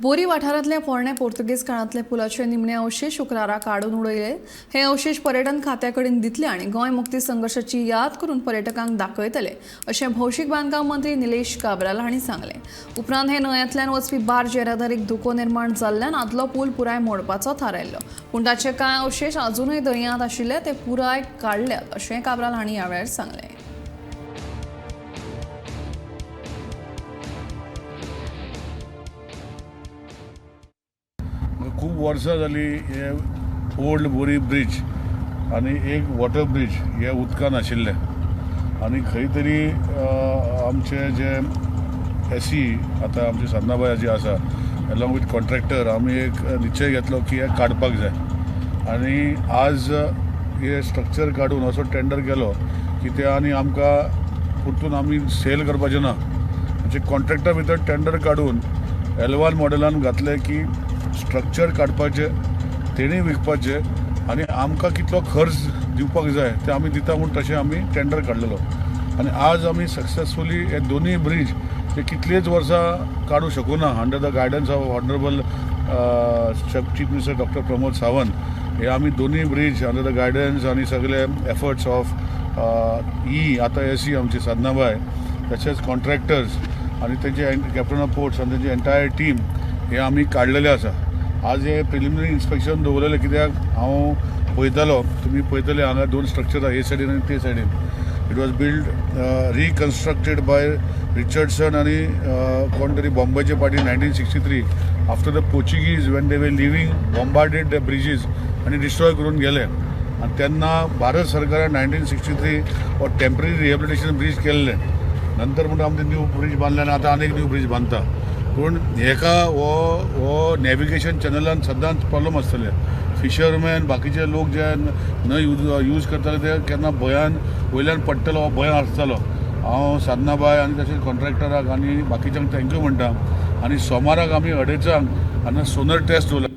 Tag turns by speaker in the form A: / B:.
A: बोरी वाठारांतल्या पोरण्या पोर्तुगीज काळांतल्या पुलाचे निमणे अवशेष शुक्रारा काडून उडयले. हे अवशेष पर्यटन खात्या कडेन दितले आनी गोंय मुक्ती संघर्शाची याद करून पर्यटकांक दाखयतले, अशें भौशीक बांदकाम मंत्री निलेश काब्राल हांणी सांगलें. उपरांत हे न्हंयांतल्यान वचपी बार्ज येरादारीक धोको निर्माण जाल्ल्यान आदलो पूल पुराय मोडपाचो थारायल्लो, पूण ताचे कांय अवशेष अजुनूय दर्यांत आशिल्ले, ते पुराय काडल्यात, अशें काब्राल हांणी ह्या वेळार सांगलें.
B: खूब वर्सां जाली हे ओल्ड बोरी ब्रीज आनी एक वॉटर ब्रीज हे उदकान आशिल्ले आनी खंय तरी आमचे जे एसी, आतां आमची साधनाबाय जी आसा, एलॉंग विथ कॉन्ट्रॅक्टर आमी एक निश्चय घेतलो की हे काडपाक जाय. आनी आज हे स्ट्रक्चर काडून असो टेंडर केलो की ते आनी आमकां परतून आमी सेल करपाचें ना. म्हणजे कॉन्ट्रॅक्टर भितर टेंडर काडून एलवान मॉडेलान घातलें की स्ट्रक्चर काडपाचें, तेणी विकपाचें आनी आमकां कितलो खर्च दिवपाक जाय ते आमी दिता म्हूण तशें आमी टेंडर काडलेलो. आनी आज आमी सक्सेसफुली हे दोनूय ब्रीज ते कितलींच वर्सां काडूंक शकूना, under the guidance of honourable Chief Minister Doctor Pramod Sawant, हे आमी दोनूय ब्रीज अंडर the guidance आनी सगळे एफर्ट्स ऑफ ई आतां एसी आमची साधनाबाय, तशेंच कॉन्ट्रॅक्टर्स आनी तेंचे कॅप्टन ऑफ पोर्ट्स आनी तेंची एंटायर टीम, हे आमी काडलेले आसा. आज हे प्रिलिमिनरी इन्स्पेक्शन दवरलेलें कित्याक हांव पळयतालो, तुमी पळयतले हांगा दोन स्ट्रक्चर आहा, हे सायडीन आनी ते सायडीन. It was build, reconstructed by Richardson आनी कोण तरी बॉम्बेचे party 1963, after the Portuguese, when they were leaving, bombarded the bridges आनी डिस्ट्रॉय करून गेले. आनी तेन्ना भारत सरकारान 1963 हो टेम्पररी रिहेबिलिटेशन ब्रीज केल्ले. नंतर म्हणटा आमचे न्यू ब्रीज बांदले आनी आतां आनीक न्यू ब्रीज बांदता. पूण हेका हो हो नॅविगेशन चॅनलान सदांच प्रॉब्लम आसतले. फिशरमॅन, बाकीचे लोक जे न्हंय यूज करताले, ते केन्ना भंयान वयल्यान पडटलो हो भंय आसतालो. हांव साधनाबाय आनी तशेंच कॉन्ट्रॅक्टराक आनी बाकीच्यांक thank you म्हणटा. आनी सोमाराक आमी अडेचांक हांगा सोनर टेस्ट दवरला.